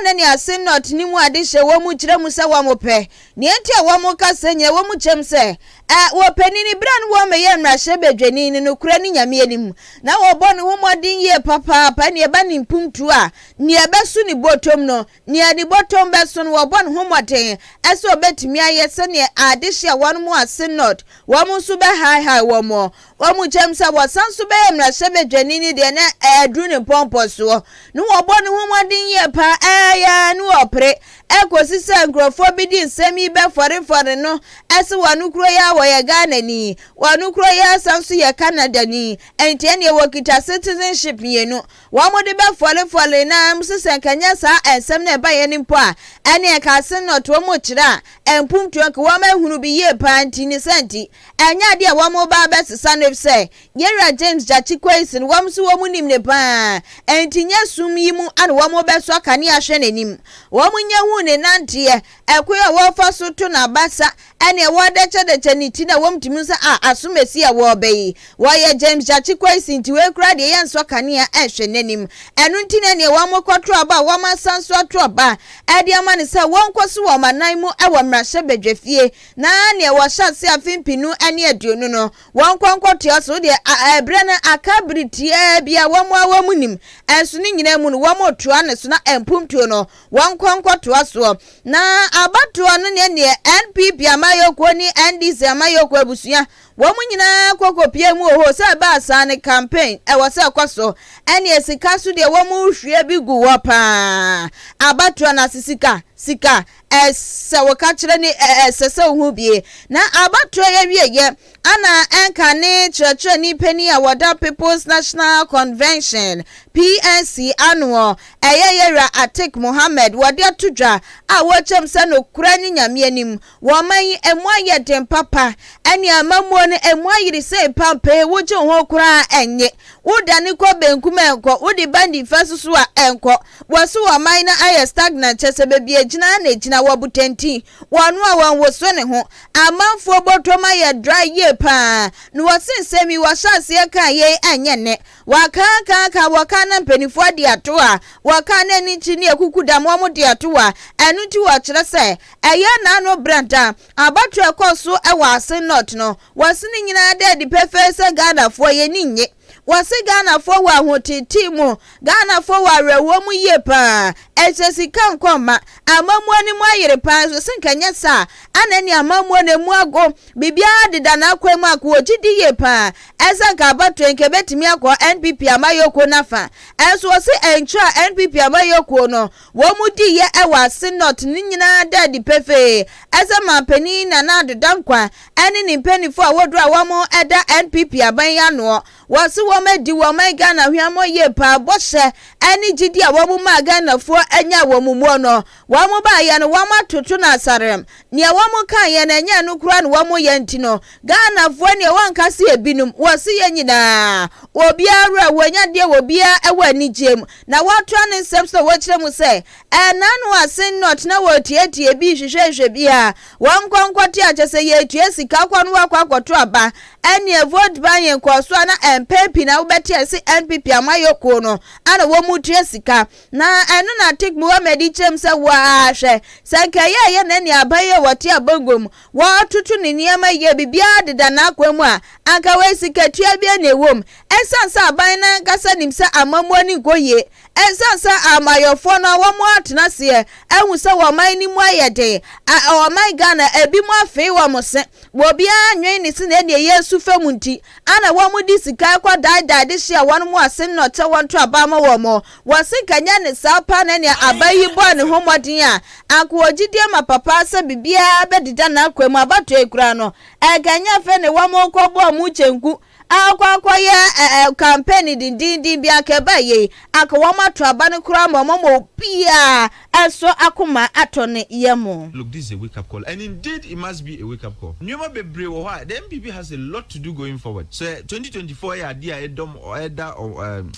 Ana ne Assin North no mu adehyeɛ wɔn kyerɛ mu sɛ wɔn pɛ. Nea enti a wɔn ka sɛ nyɛ wɔn kyɛm sɛ, ɛ, wɔ panin berɛ a no wɔn mɛyɛ mmarahyɛbadwani no nokorɛ ne Nyame anim na wɔbɔ ne ho mmɔden yie papaapa nea ɛba ne mpumtuo a nea ɛbɛso ne bɔtɔm no nea ne bɔtɔm bɛso no wɔbɔ ne ho mmɔden ɛsɛ ɔbɛtumi ayɛ sɛdeɛ adehyeɛ a wɔn mo Assin North wɔn nso bɛhaehae wɔn. Wɔn kyɛm sɛ wɔsan nso bɛyɛ mmarahyɛbadwani no deɛ na ɛduru ne mpɔmpɔ soɔ na wɔbɔ ne ho mmɔden yie paa ɛyɛ ne wɔpere ɛkɔsi sɛ nkurɔfoɔ bi de nsɛm yi bɛfɔrefɔre no ɛsɛ wɔn kuro yi a wɔyɛ Ghanani, wɔn kuro yi asan nso yɛ Canadani, ɛnti ɛneɛ wɔkita citizenship mmienu. Wɔn de bɛfɔrefɔre na sɛ nkanyɛ saa nsɛm na ɛbaeɛ no mpo a ɛne ɛka ase nnɔtoɔ mu kyerɛ a mpomtuo nka wɔn ahunu bi yie paa nti ne sɛ nti ɛnyɛ adeɛ a wɔn ba bɛsesa no sɛ Yɛwura James Gyakye Quayson wɔn nso wɔn nim ne paa, ɛnti nyɛ sum yi mu ana wɔn bɛsɔ kanea hwɛ n'anim. Wɔn nyɛ hu ne nanteɛ, ɛkwan a wɔfa so to n'abasa ɛne wɔdɛkyɛdɛkyɛ ne ti na wɔn tumi nsa a asomasi a wɔrebɛ yi. Wɔyɛ James Gyakye Quayson nti wei koraa deɛ yɛnsɔ kanea ɛhwɛ n'anim. Ɛno nti na neɛ wɔn kɔto aba a wɔn asan so ato aba ɛde ama ne sɛ wɔn kɔ so wɔn anan mu ɛwɔ mmarahyɛbadwafie na neɛ wɔhyɛ ase afe 2020 no wɔn nkɔnkɔtoa so deɛ ɛberɛ no aka bere tiaa bi a wɔn a wɔn nim ɛnso ne nyinaa mu no wɔn toa ne so na mpomtuo no wɔn nkɔnkɔtoa soɔ. Na abatoɔ no neɛ NPP amayɔkuo ne NDC amayɔkuo abusua wɔn nyinaa kɔkɔpie mu wɔ hɔ sɛ ɛbaa saa ne campaign ɛwɔ sɛ ɛkɔ so ɛne sika so deɛ wɔn hwie bi gu hɔ paa. Abatoɔ no ase sika sika ɛsɛ wɔka kyerɛ ne ɛsɛ sɛ ohun bie na abatoɔ yɛ wie yɛ ana ɛnka ne kyerɛkyerɛni panyin a wɔda People's National Convention, PNC, anoɔ ɛyɛ Yɛwura Atik Mohammed wɔde ato dwa a wɔkyɛm sɛ nokora ne Nyame anim wɔn man yi emu ayɛ den papa ɛne amammuo no emu ayere sɛ pampee wogye ho koraa ɛnye wodane kɔ benkum ɛnkɔ wode ba nifa soso a ɛnkɔ. Wɔso wɔn man no ayɛ stagnant kyɛ sɛ baabi agyina na egyina wɔ butantin wɔn a wɔn woso ne ho amanfoɔ bɔtɔm ayɛ dry yie paa. Na wɔse nsɛm yi wɔhyɛ aseɛ kaa yei ɛnyɛ nnɛ wɔakaakaaka wɔka na mpanimfoɔ de ato a wɔka na ani nkyi ne akuku dam wɔn de ato a ɛno nti wɔkyerɛ sɛ ɛyɛ n'ano brada abatoɔ ɛkɔ so ɛwɔ ase North no wɔse ne nyinaa dɛ adi pɛfɛɛ sɛ Ghanafoɔ yɛ ni nye. Wɔse Ghanafoɔ wɔ ahotetee mu, Ghanafoɔ wɔ awerɛhoɔ mu yie paa, ɛsɛ sika nkɔmma amammuo no mu ayere paa nso sɛ nkanyɛ saa ana ne amammuo no mu ago biribiara deda n'akwan mu akɔ wɔgye di yie paa ɛsɛ nka abatoɔ nka ɛbɛtumi akɔ NPP amayɔkuo n'afa. Ɛnso wɔse ɛntwerɛ a NPP amayɔkuo no wɔn mu di yɛ ɛwɔ ase North ne nyinaa da adi pefee ɛsɛ mampanin Nana Addo Dankwa ɛne ne mpanimfoɔ a wɔduru a wɔn ɛda NPP aban yi anoɔ. Wɔse wɔn adi wɔn man Ghana hwɛmmɔ yie paa bɔhyɛ ɛne gyidi a wɔn maa Ghanafoɔ anya wɔn muo no wɔn baayɛ no wɔn atoto no asarem nea wɔn kaeɛ no ɛnyɛ no koraa na wɔn yɛ nti no Ghanafoɔ nea wɔnka se ebinom wɔse yɛ nyinaa obiara werɛ wɔnya deɛ obiara ɛwɔ anigyeɛ mu na wɔatoa ne nsɛm sɛ wɔkyerɛ mu sɛ ɛna no ase North na wɔtietie bi hwehwɛhwɛ bi a wɔn nkɔnkɔte akyɛ sɛ yɛtua sika kɔ no wakɔ akɔto aba ɛneɛ vote buying kɔ so a na mpɛn pii na wobɛte ase NPP amayɔkuo no ana wɔn mu tua sika. Na ɛno na Atik Muhammed kyerɛm sɛ wɔahwɛ sɛ nka ɛyɛ ɛyɛ na ne aban yɛ wɔte abangom wɔatoto ne nneɛma yie biribiara deda n'akwan mu a anka wɔyɛ sika tua bi na ɛwɔ mu ɛnsan sɛ aban no ankasa nim sɛ amammuo ne nkɔ yie ɛnsan sɛ amayɔfoɔ no a wɔn atena aseɛ ɛhu sɛ wɔn man no mu ayɛ den ɔman Ghana ebi mu afei wɔn se obiara nwen ne se na ɛdeɛ yɛsu fam nti ana wɔn di sika kɔ daadaa de hyɛ wɔn mu ase nnɔkyɛ wɔn to aba ma wɔn wɔse nkanya ne saa pa na nea aba yi bɔɔ ne ho mmɔden a anka wɔgyidie ma papa sɛ biribiara bɛdeda n'akwan mu abatoɔ ekura no ɛnkanya fɛ ne wɔn kɔbɔɔ mu kyɛnku akɔ akɔyɛ campaign dindindin bi anka ɛba yie anka wɔn ato aba no koraa ma wɔn ma obiara ɛso akoma atɔ ne yam. Look, this is a wake-up call, and indeed it must be a wake-up call. Nneɛma bebree wɔ hɔ a the NPP has a lot to do going forward. So 2024 yɛ adeɛ a ɛdɔm ɛda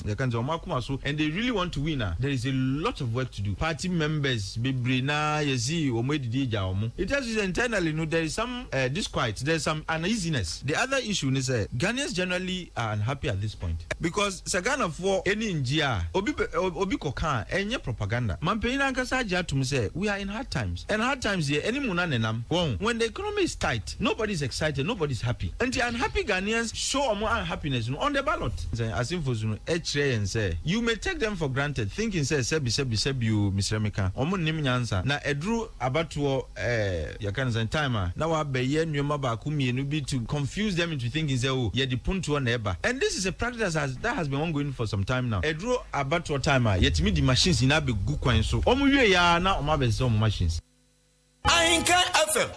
yɛka sɛ ɔmo akoma so and they really want to win ah. There is a lot of work to do. Party members bebree na yɛsi wɔn edidi egya wɔn. It tells you that internally no there is some disquiet, there is some uneasiness. The other issue is sɛ Ghanaians generally are unhappy at this point because sɛ Ghanafoɔ ani ngye a obi obi kɔka a ɛnyɛ propaganda. Mampanyin ankasa ankasa agye atom sɛ we are in hard times, and hard times yɛ ɛne mu na nenam wɔn. When the economy is tight, nobody is excited, nobody is happy. Nti unhappy Ghanaians show ɔmo unhappiness no on the ballot. Sɛ Assin Fosu no ɛkyerɛ yɛn sɛ you may take them for granted, thinking sɛ sɛbi, sɛbi, sɛbi o, mesrɛ meka, ɔmo nnim nyansa, na ɛduru abatoɔ yɛka no sɛ time a na wabɛyɛ nneɛma baako mmienu bi to confuse them into thinking sɛ, oh, yɛde puntoɔ na ɛba. And this is a practice that has been ongoing for some time now. Ɛduru abatoɔ time a, yɛtumi di machines nyinaa bɛgu kwan so. Ɔmo wie ya na ɔmo abɛsɛ ɔmo machines. Ahinka FM.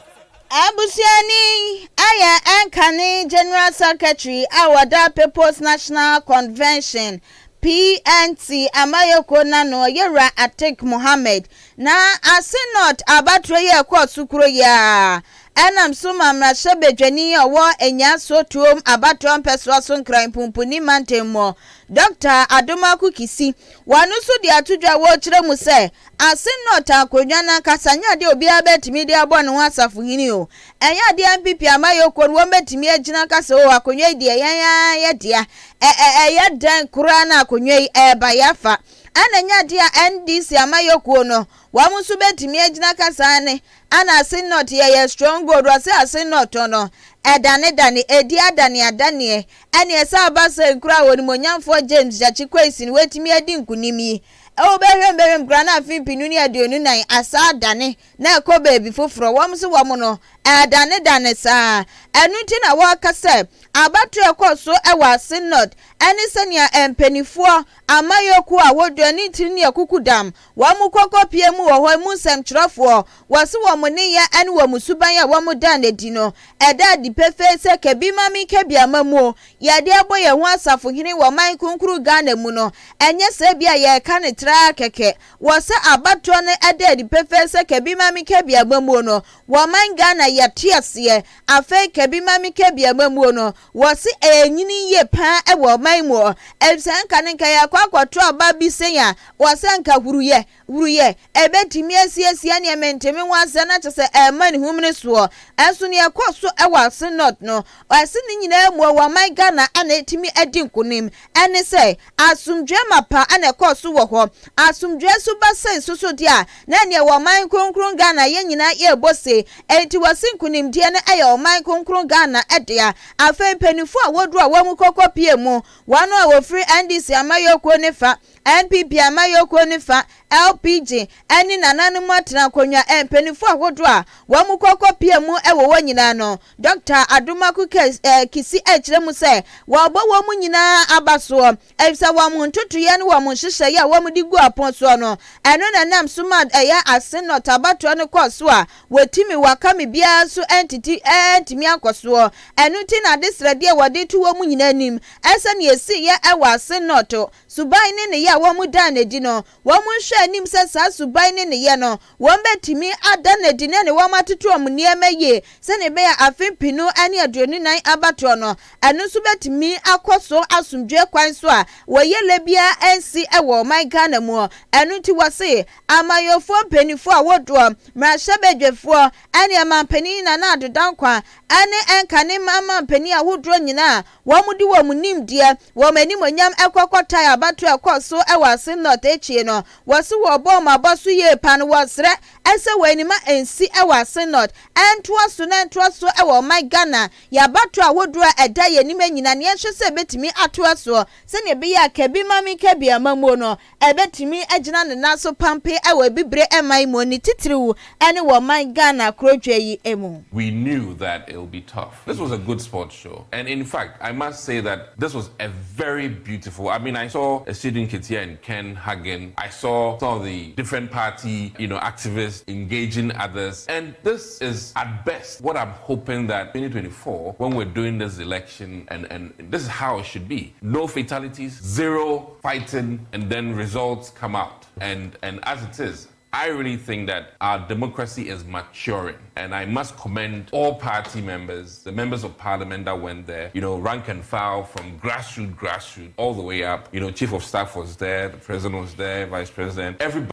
Abusuani ayɛ ɛnkane General Secretary a wɔda People's National Convention, PNC amayoko nano, yɛwura Atik Mohammed, na Assin North abatoɔ yi ɛkɔɔ so kuro yi a ɛnam so ma mmarahyɛbadwani a ɔwɔ Enyaa Tuom abatoɔ mpɛsoa so, Nkran Pumpuni mantam mu, Dr Adomako Kisi, wɔn nso de ato dwa, wɔrekyerɛ mu sɛ Assin North akonnwa no ankasa nyɛ adeɛ obiara bɛtumi de abɔ ne ho asafohene o. Ɛnyɛ adeɛ NPP amayoko no wɔn bɛtumi agyina kasa o. Akonnwa yi deɛ, yɛn ara yɛ dea. Ɛ ɛ ɛyɛ dan koraa na akonnwa yi ɛɛba yɛafa, ɛna nyɛ adeɛ a NDC amayoko no wɔn nso bɛtumi agyina kasa ne ana. Assin North yɛyɛ stronghold. Wɔsɛ Assin North no ɛdanedane, edi adane adaneɛ, ɛne ɛsɛ aba sɛ nkura a wɔnimonyamfoɔ James Gyakye Quayson no wɔatumi adi nkunim yi, ɛwɔ bɛhwɛ mbɛhwɛ nkura no afe 2024 asa adane na ɛkɔ baabi foforɔ. Wɔn nso wɔn no ɛdanedane saa. Ɛno nti na wɔreka sɛ abato ɛkɔ so ɛwɔ Assin North ɛne sɛnea mpanimfoɔ amayɔkuo a wɔdua ne tiri ne akuku dam wɔn mu kɔkɔ pie mu wɔ hɔ mu nsɛmtwerɛfoɔ wɔsi wɔn nneyɛ ɛne wɔn suban a wɔn da n'adi no ɛda adi pefee sɛ kebi mami kebi ama mu yɛde abɔ yɛn ho asafohene wɔ ɔman kunkuru Ghana mu no. Ɛnyɛ sɛ bi a yɛreka ne tra kɛkɛ wɔ sɛ abatoɔ no ɛda adi pefee sɛ kebi mami kebi ama mu no wɔ ɔman Ghana yɛte aseɛ. Afei kebi mami kebi ama mu no, wɔsi ɛnyini yie paa ɛwɔ ɔman mu. Ɛsɛ nka ne nka yɛakɔ akɔto aba bi sɛn a wɔsɛ nka huruyɛ huruyɛ ɛbɛtumi asiesie nneɛma ntumi ho asɛ na kyerɛ sɛ ɛma ne humene soɔ. Ɛnso nea ɛkɔ so ɛwɔ Assin North no, ɛsi ne nyinaa mu wɔ ɔman Ghana ɛna ɛtumi adi nkonim, ɛne sɛ asomdwe mapa ɛna ɛkɔ so wɔ hɔ. Asomdwe so ba sɛ nsoso deɛ a na nea wɔ ɔman kronkron Ghana yɛn nyinaa yɛrebɔ se enti wɔsi nkonimdie no ɛyɛ ɔman kronkron Ghana ɛdea. Afei mpanimfoɔ a wɔduru a wɔn kɔkɔ pie mu, wɔn a wɔfiri NDC amayɔkuo ne fa, NPP amayɔkuo ne fa, LPG ɛne nananom atena akonnwa, mpanimfoɔ ahodoɔ a wɔn mu kɔkɔ pie mu ɛwɔ wɔn nyinaa no, Dr Adomako Kisi ɛkyerɛ mu sɛ wɔabɔ wɔn mu nyinaa aba soɔ, efisɛ wɔn ntotoeɛ ne wɔn nhyehyɛeɛ a wɔn de gu apɔn soɔ no, ɛno na nam so ma ɛyɛ Assin North abatoɔ no kɔɔ so a wɔtumi wakame biara nso ɛntiti ɛntumi akɔ soɔ. Ɛno ti na adesrɛdeɛ wɔde to wɔn mu nyinaa anim ɛsɛ nea esi yɛ ɛwɔ Assin North suban ne ne yɛ a wɔn da n'adi no, wɔn nhwɛ anim sɛ saa suban ne ne yɛ no wɔn bɛtumi ada n'adi ne wɔn atoto wɔn nneɛma yie sɛnea ɛbɛyɛ afe 2024 abatoɔ no, ɛno nso bɛtumi akɔ so asomdwe kwan so a wɔyɛ lɛ biara ɛnsi ɛwɔ ɔman Ghana mu. Ɛno nti wɔse amayɔfoɔ mpanimfoɔ a wɔdoɔ, mmarahyɛbadwafoɔ ɛne ɔmampanin Nana Addo Dankwa ɛne ɛnka ne mama mpanin ahodoɔ nyinaa, wɔn de wɔn nimdeɛ, wɔn animonyam ɛkɔkɔ tae abato ɛkɔ so ɛwɔ Assin North akyie no, wɔsi wɔbɔ wɔn abɔ so yie pa no. Wɔsrɛ ɛsɛ wɔn anim nsi ɛwɔ Assin North ɛntoa so na ɛntoa so ɛwɔ ɔman Ghana yɛabato ahodoɔ a ɛda yɛn anim nyinaa ne yɛhwɛ sɛ ɛbɛtumi atoa soɔ sɛnea ɛbɛyɛ a kabi mami kabi amamuo no ɛbɛtumi agyina ne nan so pampe ɛwɔ Ebibire ɛman mu, ne titiriw ɛne wɔ ɔman Ghana kurodwa yi mu. We knew that it would be tough. This was a good sports show. And in fact, I must say that this was a very beautiful. I mean, I saw Asiedu Nketia and Ken hugging. I saw some of the different party activists engaging others. And this is, at best, what I'm hoping that 2024, when we're doing this election, and this is how it should be. No fatalities, zero fighting, and then results come out. And as it is, I really think that our democracy is maturing. And I must commend all party members, the members of parliament that went there, rank and file from grassroots, all the way up. Chief of staff was there, the president was there, vice president, everybody.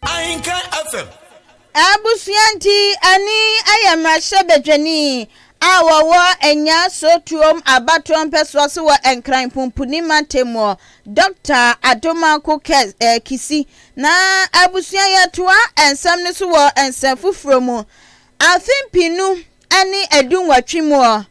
Ahinka FM. Abusua, nti ani ayɛ mmarahyɛbadwani. a wɔwɔ Anyaa Sotuom abatoɔ mpɛsoa so wɔ Nkran Pumpuni mantam mu, Dɔkta Adomanko Kisi. Na abusua yɛtoa nsɛm no so wɔ nsɛm foforɔ mu. Afe 2018 mu ɔ,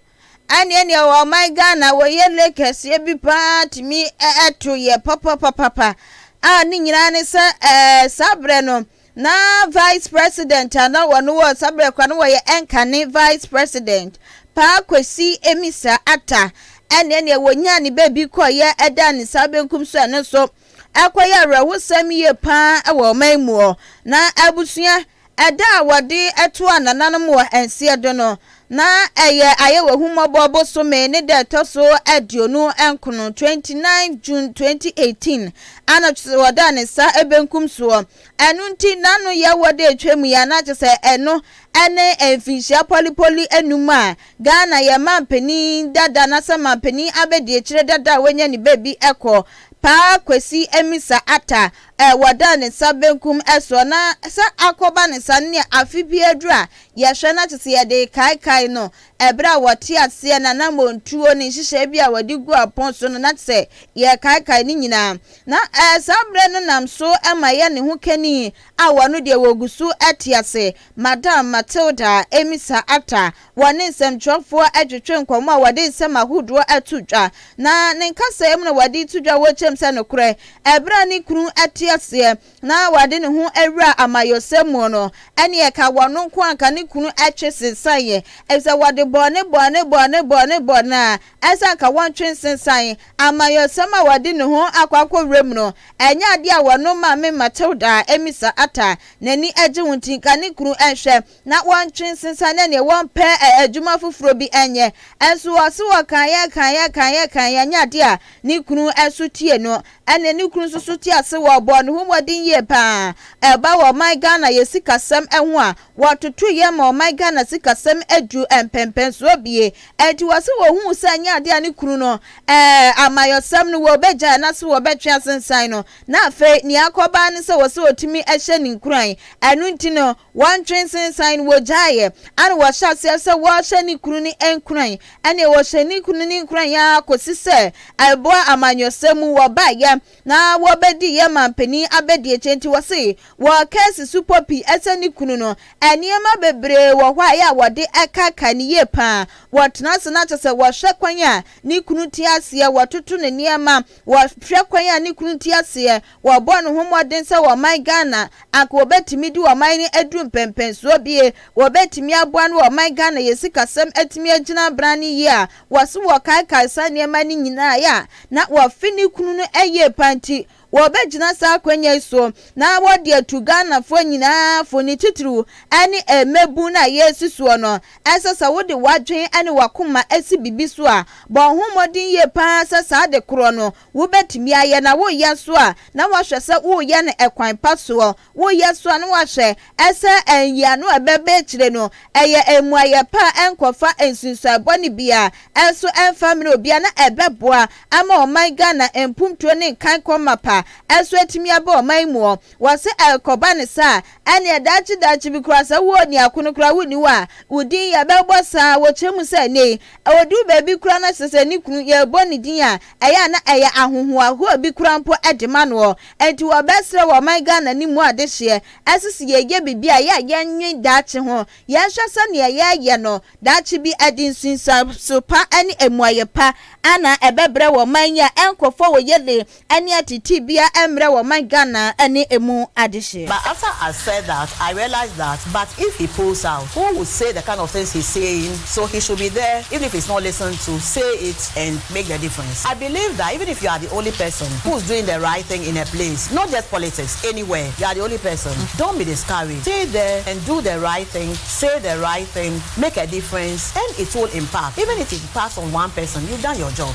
ɛneɛ neɛ wɔ ɔman Ghana wɔyɛ lake kɛseɛ bi paa tumi ɛto yɛ papapapapa a ne nyinaa ne sɛ ɛɛ saa berɛ no na vice president a na wɔno wɔ saa berɛ kora no wɔyɛ ɛnkane vice president Paa Kwesi Amissah Arthur, ɛneɛ neɛ wɔnyaa ne baabi kɔyɛ ɛda ne nsa benkum so, ɛno nso ɛkɔyɛ awerɛhosɛm yie paa wɔ ɔman mu ɔ. Na abusua, ɛda a wɔde ɛto a nananom wɔ nseɛ do no na ɛyɛ ayɛ wɔ hummɔbɔ bosome ne da ɛtɔ so 29, 29 June 2018, ana kyerɛ sɛ wɔda ne nsa benkum soɔ. Ɛno nti n'ano yɛ wɔde atwa mu yɛ ana kyerɛ sɛ ɛno ɛne mfinhyia pɔlipɔli enum a Ghana yɛ mampanin dada na sɛ mampanin abɛdi akyire dada a wɔanya ne baabi ɛkɔ Paa Kwesi Amissah Arthur ɛ wɔda ne nsa benkum ɛsoɔ. Na sɛ akɔba ne nsa no ne afe bi aduru a yɛhwɛ na kyerɛ sɛ yɛde kaekae no ɛberɛ a wɔte aseɛ na nammɔntuo ne nhyehyɛe bi a wɔde gu apɔn so no na kyerɛ sɛ yɛkaekae ne nyinaa. Na saa berɛ no nam so ma yɛ ne ho kani a wɔno deɛ wɔgu so te ase, Madam Matilda Amissah Arthur, wɔne nsɛmtwerɛfoɔ twetwe nkɔmmɔ a wɔde nsɛm ahodoɔ ato dwa. Na ne nkasaeɛ mu na wɔde to dwa wɔkyɛm sɛ nokorɛ ɛberɛ a ne kunu te aseɛ na wɔde ne ho awura amayɔsɛm mu no, ɛne ɛka wɔno nko anka ne kunu twe sensaeɛ, ɛfisɛ wɔde bɔne bɔne bɔne bɔne bɔne a ɛsɛ anka wɔntwe nsensan. Amayɔsɛm a wɔde ne ho akɔ akɔwura mu no, ɛnyɛ adeɛ a wɔno maame Matilda Amissah Arthur n'ani agye ho, nti nka ne kunu nhwɛ na wɔntwe nsensan na neɛ wɔmpɛ adwuma foforɔ bi nyɛ. Ɛnso wɔse wɔkaeɛ kaeɛ kaeɛ kaeɛ, ɛnyɛ adeɛ a ne kunu nso tie no. Ɛne ne kunu nso so te ase, wɔbɔ ne ho mmɔden yie paa. Ɛba wɔ ɔman Ghana yɛ sikasɛm ho a, wɔtoto yɛ ma ɔman Ghana sikasɛm adu mpɛmpɛnsoɔ bie. Ɛnti wɔse wɔhuu sɛ ɛnyɛ adeɛ a ne kunu no amayɔsɛm no wɔbɛgyae na se wɔbɛtwe asensan no, na afei nea akɔbaa ne sɛ wɔsɛ wɔtumi hyɛ ne nkuran. Ɛno nti no wɔntwe nsensan no wɔgyaeɛ, ana wɔhyɛ aseɛ sɛ wɔhyɛ ne kunu ne nkuran. Ɛne wɔhyɛ ne kunu ne nkuran a kɔsi sɛ ɛboa amanyɔsɛm mu wɔbaeɛ na wɔbɛdi yɛ mampanin abɛdi akyi. Nti wɔse wɔka si so pɔ pii ɛsɛ ne kunu no nneɛma bebree wɔ hɔ a ɛyɛ a wɔde ɛkaka ne yie paa. Wɔtena ase na kyerɛ sɛ wɔhwɛ kwan a ne kunu te aseɛ, wɔtoto ne nneɛma, wɔhwɛ kwan a ne kunu te aseɛ, wɔbɔ ne ho mmɔden sɛ wɔman Ghana anka wɔbɛtumi de wɔman no aduru mpɛmpɛnsoɔ bie, wɔbɛtumi aboa no wɔman Ghana yɛ sikasɛm atumi agyina abran no yie a wɔse wɔkaekae saa nneɛma no nyinaa yɛ a na wɔfe ne kunu no yie pa. Nti wɔbɛgyina saa akonnwa yi so na wɔde atu Ghanafoɔ nyinaa fo, ne titiriw ne mmabun no a yɛresi soɔ no, ɛsɛ sɛ wode w'adwene ne w'akoma asi biribi so a, bɔ ho mmɔden yie paa sɛ saa de korɔ no wobɛtumi ayɛ. Na woyɛ nso a, na woahwɛ sɛ woyɛ no ɛkwan pa soɔ. Woyɛ so a, na woahwɛ ɛsɛ nyiano a ɛbɛba akyire no ɛyɛ mmuayɛ pa a ɛnkɔfa nsunsuan bɔne bia ɛnso ɛmfa mmerɛ obia na ɛbɛboa ama ɔman Ghana mpomtuo ne nkan kɔma pa ɛnso atumi aba ɔman mu ɔ. Wɔse ɛkɔba ne saa ɛneɛ daakye daakye bi koraa sɛ wowɔ niako no koraa wonni hɔ a, wo din yɛbɛbɔ saa. Wɔkyerɛ mu sɛ nei ɔduru baabi koraa na kyerɛ sɛ ne kunu yɛrebɔ ne din a, ɛyɛ a na ɛyɛ ahohoahoa bi koraa mpo de ma noɔ. Enti wɔbɛsrɛ wɔ ɔman Ghana ne mu adehyeɛ ɛsɛ sɛ yɛyɛ biribi a ɛyɛ a yɛnnwen daakye ho, yɛnhwɛ sɛ neɛ yɛreyɛ no daakye bi ɛde nsunsuanso pa ne mmuaeɛ pa ana ɛbɛbrɛ wɔ ɔman yi a ɛnkɔfa wɔ yɛle ne atete bia ɛmmerɛ wɔ ɔman Ghana ne emu adehyeɛ. But after I said that, I realized that, but if he pulls out, who will say the kind of things he's saying? So he should be there, even if he's not listened to, say it and make the difference. I believe that even if you are the only person who's doing the right thing in a place, not just politics, anywhere, you are the only person, don't be discouraged. Stay there and do the right thing, say the right thing, make a difference, and it will impact. Even if it impacts on one person, you've done your job.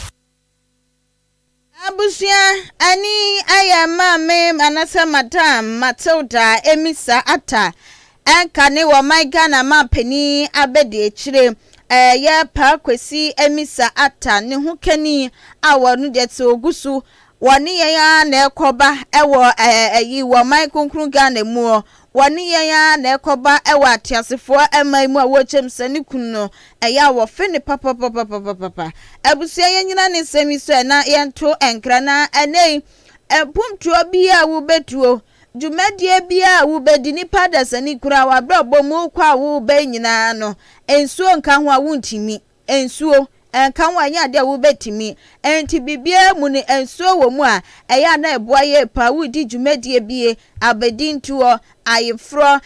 Abusua, ani ayɛ maame anasɛ Madam Matilda Amissah Arthur, ɛnka ne wɔ ɔman Ghana mampanin abɛdi akyire ɛyɛ Paa Kwesi Amissah Arthur ne ho kani a wɔno deɛ te ogu so. Wɔne yɛn ara na ɛkɔba wɔ ɛyi wɔ ɔman kronkron Ghana muɔ. Wɔne yɛn ara na ɛkɔba wɔ ateasefoɔ man mu a wɔkyɛm sɛ ne kunu no, ɛyɛ a wɔfe no papapapapapa. Abusua yɛnyina ne nsɛm yi so ɛ na yɛnto nkra na ɛnɛ yi mpuntuo biara a wobɛtuo, dwumadie biara a wobɛdi, nipa adasani koraa w'abrabɔ mu wokɔ a woba nyinaa no, nsuo nka ho a wontumi. Nsuo, ɛnka ho a, ɛnyɛ adeɛ a wobɛtumi. Enti biribiara mu no, nsuo wɔ mu a, ɛyɛ a na ɛboa yie paa. Woredi dwumadie bi, abadintoɔ, ayeforɔ,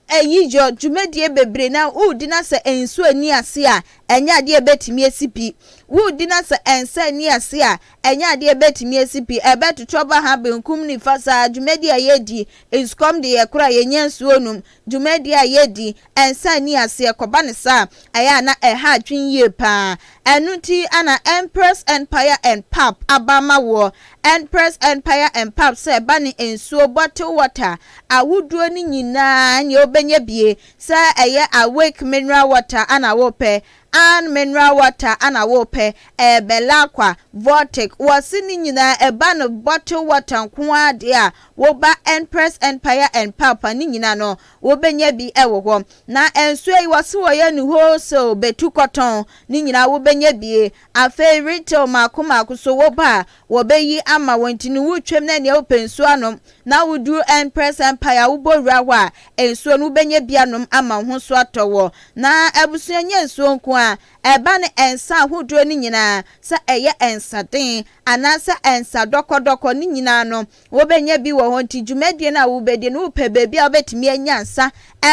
ayiyɔ, dwumadie bebree na woredi na sɛ nsuo nni ase a, ɛnyɛ adeɛ a ɛbɛtumi asi pi. Woredi na sɛ nsa nni ase a, ɛnyɛ adeɛ a ɛbɛtumi asi pi. Ɛbɛtotɔ ba ha benkum nifa saa. Dwumadie a yɛredi, nsukɔm de yɛ koraa a, yɛnnya nsuo nnom. Dwumadie a yɛredi, nsa nni aseɛ, kɔba no saa a, ɛyɛ a na ɛha adwene yie pa ara. Ɛno nti na Empress Empire and Pap aba ama woɔ. Empress Empire and Pap sɛ ɛba ne nsuo, bottle water, ahodoɔ no nyinaa neɛ wobɛnya bie, sɛ ɛyɛ Awake mineral water na wopɛ, Ann mineral water na wopɛ, ɛyɛ Belacqua, Voltic, wɔse ne nyinaa ɛba no bottle water nko ara deɛ a, woba Empress Empire and Pap a ne nyinaa no Wobɛnya bi wɔ hɔ. Na nsuo yi wɔse wɔyɛ no wholesale, bɛtu kɔtɔn, ne nyinaa wobɛnya bie. Afei retail maako maako so woba a wɔbɛyi ama wo nti no wotwam na neɛ wopɛ nsuo anom na woduru Empress Empire a wobɔ wura hɔ a nsuo no wobɛnya bi anom ama wo ho so atɔ woɔ. Na abusua nyɛ nsuo nko ara, ɛba no nsa ahodoɔ no nyinaa sɛ ɛyɛ nsaden anaasɛ nsa dɔkɔdɔkɔ ne nyinaa no Wobɛnya bi wɔ hɔ nti dwumadie no a wobɛdi no wopɛ baabi a wobɛtumi anya nsa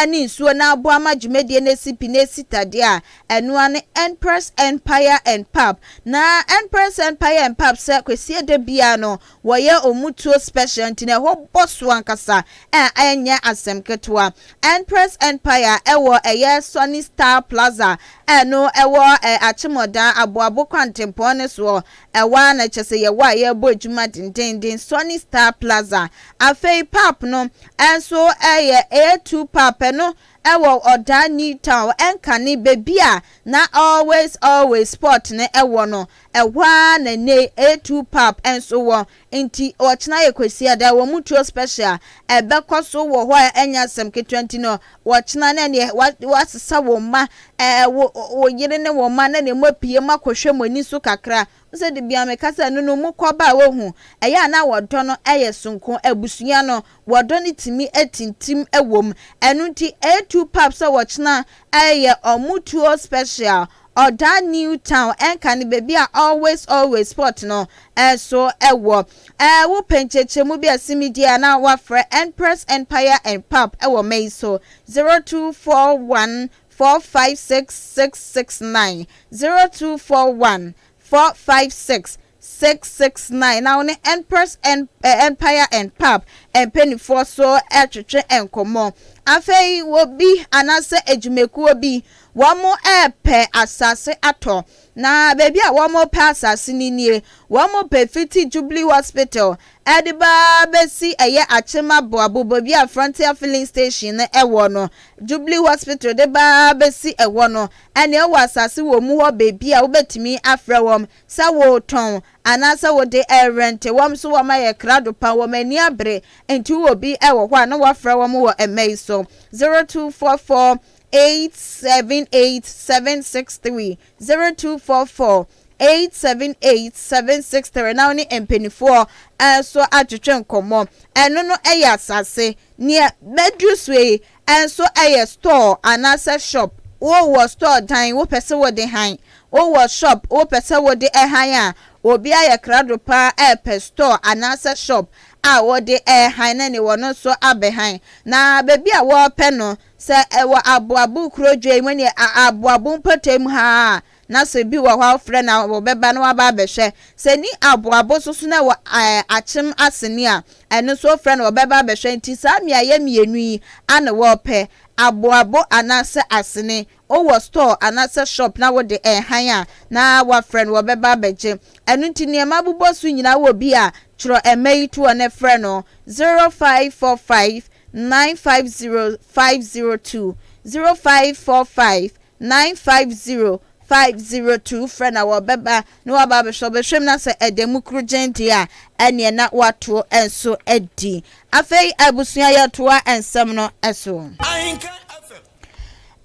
ne nsuo no aboa ama dwumadie no asi pi na asi tadeɛ a, ɛno ara ne Empress Empire and Pub. Na Empress Empire and Pub sɛ Kwasiada biara no wɔyɛ wɔn tuo special nti no ɛhɔ bɔ so ankasa a ɛnyɛ asɛm ketewa. Empress Empire ɛwɔ ɛyɛ Sunny Star Plaza ɛno ɛwɔ Akyemɔdan Aboabo kwantempɔn no soɔ. Ɛhɔ ara na kyerɛ sɛ yɛwɔ a yɛrebɔ adwuma dendeenden, Sunny Star Plaza. Afei pap no nso yɛ A2 pap, ɛno wɔ Ɔdaa New Town, ɛnkane baabi a na Always Always Sport no wɔ no, ɛhɔ ara na nnɛ yi A2 pap nso wɔ. Nti ɔkyena yɛ Kwasiada, wɔn mu tuo special ɛbɛkɔ so wɔ hɔ a ɛnyɛ asɛm ketewa nti no ɔkyena na ɛneɛ wasesa wo mma, ɛɛ wo wo yere ne wo mma na ɛneɛ moapue moakɔhwɛ mo ani so kakra. Wo sɛ da biara meka sɛ ɛno no mokɔ ba a wohu, ɛyɛ a na wɔdɔ no yɛ sononko, abusua no wɔdɔ no tumi tintim wɔ mu. Ɛno nti A2 pap sɛ ɔkyena ɛyɛ ɔmo tuo special Ɔda New Town ɛnka ne baabi a Always Always Sport no nso wɔ. Ɛɛ wo pɛ nkyerɛkyerɛmu bi a ɛsen me deɛ a na woafrɛ Empress Empire and Pub wɔ mɛ yi so 0241 456 669, 0241 456 669 na wo ne Empress Empire and Pub mpaninfoɔ so retwetwe nkɔmmɔ. Afei obi anaasɛ adwumakuo bi wɔrepɛ asase atɔ, na baabi a wɔrepɛ asase no nie, wɔrepɛ fiti Jubilee Hospital de ba bɛsi ɛyɛ Akyem Aboabo baabi a Frontier Filling Station no wɔ no, Jubilee Hospital de ba bɛsi ɛhɔ no, ɛnneɛ wowɔ asase wɔ mu hɔ baabi a wobɛtumi afrɛ wɔn Sɛ woretɔn anaasɛ wode rerɛnte, wɔn nso wɔayɛ krado pa, wɔn ani abere, enti wowɔ bi wɔ hɔ a na woafrɛ wɔn wɔ mma yi so, 0244 878 763, 0244 878 763, na wo ne mpanimfoɔ nso atwetwe nkɔmmɔ. Ɛno no yɛ asase. Nea maduru so yi nso yɛ store anaasɛ shop. Wowɔ store dan, wopɛ sɛ wode han, Wowɔ shop wopɛ sɛ wode hann a, obi ayɛ krado paa repɛ store anaasɛ shop a wode rehan na ne wɔno nso abɛhan. Na baabi a wɔrepɛ no, sɛ ɛwɔ Aboabo kuro dwa yi mu ne Aboabo mpɔtam ha a, na sɛ bi wɔ hɔ a wofrɛ no a wɔbɛba na wɔaba abɛhwɛ. Sɛ ɛni Aboabo nso so na ɛwɔ Akyem Asene a, ɛno nso wofrɛ no wɔbɛba abɛhwɛ. Nti saa mmeaeɛ mmienu yi ana wɔrepɛ, Aboabo anaasɛ Asene. Wowɔ store anaasɛ shop na wode ɛrehan a, na woafrɛ no, wɔbɛba abɛgye. Ɛno nti nea mabobɔ so nyinaa wɔ bi a, twerɛ ɛmma yi to hɔ na frɛ no, 0545 950 502, 0545 950 502 frɛ na wɔbɛba na wɔaba abɛhwɛ ɔbɛhwɛ mu na sɛ ɛda mu koro gyɛn deɛ a ɛneɛ na watoɔ nso adi. Afei abusua, yɛtoa nsɛm no so.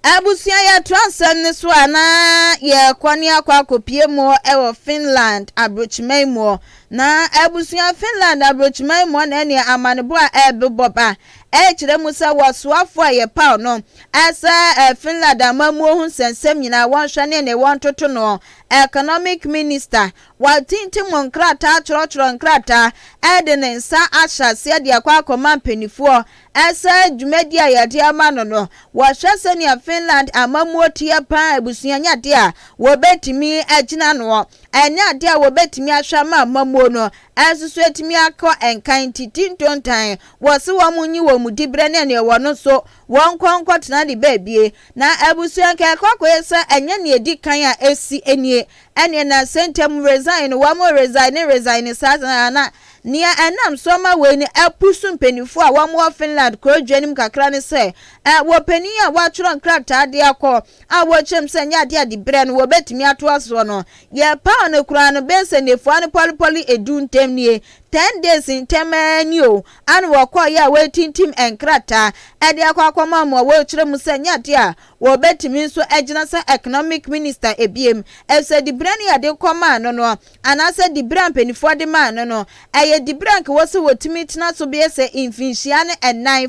Abusua, yɛtoa nsɛm no so a, na yɛkɔ ne akɔ akɔpie mu wɔ Finland aburokyiman mu. Na abusua, Finland aburokyiman mu na ɛneɛ amanebɔ a ɛrebobɔ ba ɛrekyerɛ mu sɛ wɔsoafo a yɛpaw no ɛsɛ Finland amammuo ho nsɛnsɛm nyinaa wɔnhwɛ ne ne wɔntoto no, economic minister, watintim nkrataa, twerɛtwerɛ nkrataa, ɛde ne nsa ahyɛ aseɛ de akɔ akɔma mpanimfoɔ ɛsɛ dwumadi a yɛde ama no. Wɔhwɛ sɛnea Finland amammuo teɛ paa, abusua, nyɛ adeɛ a wɔbɛtumi agyina no, ɛnyɛ adeɛ a wɔbɛtumi ahwɛ ama amammuo no ɛnso so atumi akɔ nkan titi ntontan. Wɔsi wɔn nyi wɔn mu dibrɛ ne nea wɔn nso wɔn nkɔ nkɔtena de beebie. Na abusua, nkɛkɔ akɔyɛ sɛ ɛnyɛ nea edi kan a esi nie. Ɛnea na sɛntɛm resign no, wɔn resign ne resign saa na nea ɛnam so ama wei no ɛpusu mpanimfoɔ a wɔn wɔ Finland kurodua no mu kakra ne sɛ ɛ wɔ panin a wɔatwerɛ nkrataa de akɔ a wɔkyerɛm sɛ nyɛ adeɛ a de brɛ no wɔbɛtumi atoa soɔ no, yɛpaw no koraa no bɛyɛ sɛ nnafua no pɔlepɔle 10 ntɛm nie, 10 days ntɛm ara ni o, ana wɔkɔɔyɛ a wɔatintim nkrataa ɛde akɔ akɔma mu a wɔrekyerɛ mu sɛ nyɛ adeɛ a wɔbɛtumi nso agyina sɛ economic minister ebiem, ɛsɛ dibrɛ no yɛde kɔmaa no anaasɛ dibrɛ mpanimfoɔ de maa no, ɛyɛ dibrɛ nka wɔ sɛ wɔtumi tena so bɛyɛ sɛ mfinhyia no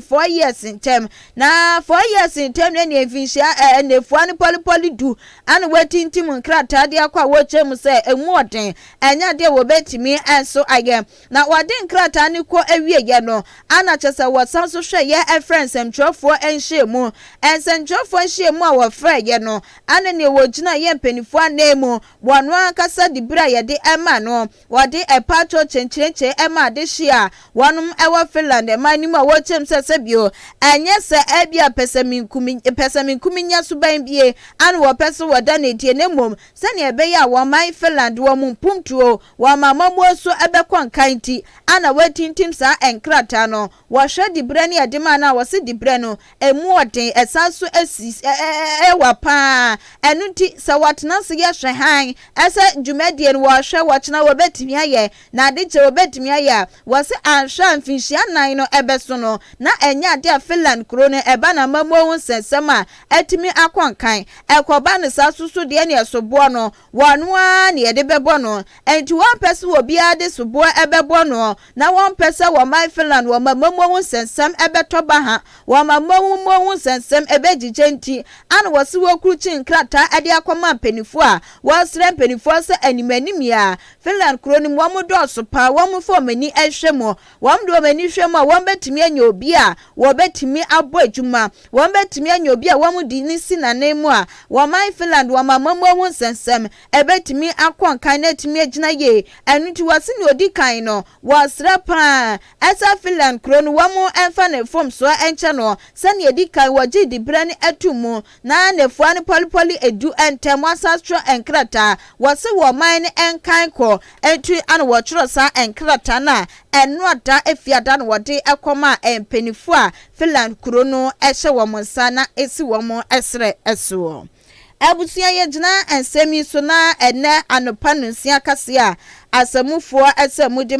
4, 4 years ntɛm. Na 4 years ntɛm no ne mfinhyia nnafua no pɔlepɔle 10 ana wɔatintim nkrataa de akɔ a wɔrekyerɛ mu sɛ emu ɔden, ɛnyɛ adeɛ wɔbɛtumi nso ayɛ. Na wɔde nkrataa no kɔ awieɛ no, ana kyerɛ sɛ wɔsan so hwɛ yɛ ɛfrɛ nsɛmtwerɛfoɔ nhyiamu. Nsɛmtwerɛfoɔ nhyiamu a wɔfrɛ yɛ no, ana nea wɔgyina yɛ mpanimfoɔ anan mu, wɔn ankasa de bere a yɛde ɛma no, wɔde ɛpaatɔ kyɛnkyerɛnkyɛn ɛma adehye a wɔnom ɛwɔ Finland ɛman no mu a wɔkyɛm sɛ sɛbio ɛnyɛ sɛ ɛbi a pɛsɛminkumi nya suban bie ana wɔpɛ so wɔda ne die, na mmom sɛnea ɛbɛyɛ a wɔn man Finland wɔn mu mpumtuo wɔn amammuo so ɛbɛkɔ nkan ti ana wɔatintim saa nkrataa no. Wɔhwɛ dibrɛ ne yɛde ma no a, wɔsi dibrɛ no emu ɔden, ɛsan so esi ɛwɔ paa. Ɛno nti sɛ wɔtena so yɛhwɛ han ɛsɛ dwumadie no, wɔhwɛ wɔkyena wɔbɛtumi ayɛ na ade kyɛ wɔbɛtumi ayɛ a, wɔsi anhwɛ a mfinhyia 4 no ɛbɛso no na ɛnyɛ ade a Finland kuro no ɛba na amammuo ho nsɛnsɛm a ɛtumi akɔ nkan. Ɛkɔba no saa soso deɛ ne ɛsoboɔ no wɔn ara ne yɛde bɛbɔ no. Nti wɔn pɛ sɛ obiara de soboɔ ɛbɛbɔ no, na wɔn pɛ sɛ wɔn man Finland wɔn amammuo ho nsɛnsɛm ɛbɛtɔ ba ha, wɔn amammuo ho nsɛnsɛm ɛbɛgyigye nti ana wɔsi wɔkurukyi nkrataa ɛde akɔma mpanimfoɔ a wɔsrɛ mpanimfoɔ sɛ anim anim yi a Finland kuro no mu wɔn dɔɔso paa, wɔn fɔ wɔn ani ɛhwɛ mu, wɔn de wɔn ani hwɛ mu a, wɔn bɛtumi anya obi a wɔbɛtumi abɔ adwuma, wɔn bɛtumi anya obi a wɔn de ne si n'anan mu a wɔn man Finland wɔn amammuo ho nsɛnsɛm ɛbɛtumi akɔ nkan na ɛtumi agyina yie. Ɛno nti wɔsi nea odi kan no, wɔsrɛ paa ɛsɛ Finland kuro no wɔn ɛmfa ne fom soɔ ɛnkyɛ no sɛnea edi kan wɔgye dibrɛ no ɛto mu na nnafua no pɔlepɔle 10 ntɛm wɔasa twerɛ nkrataa wɔsi wɔ man no ɛnkan kɔ ɛntu ana wɔtwerɛ saa nkrataa no a ɛno ada efiada no wɔde ɛkɔm a mpanimfoɔ a Finland kuro no ɛhyɛ wɔn nsa na esi wɔn ɛsrɛ ɛsoɔ. Abusua, yɛgyina nsɛm yi so na ɛnɛ anɔpa no 6 kaseɛ a asɛmufoɔ ɛsɛ mu de.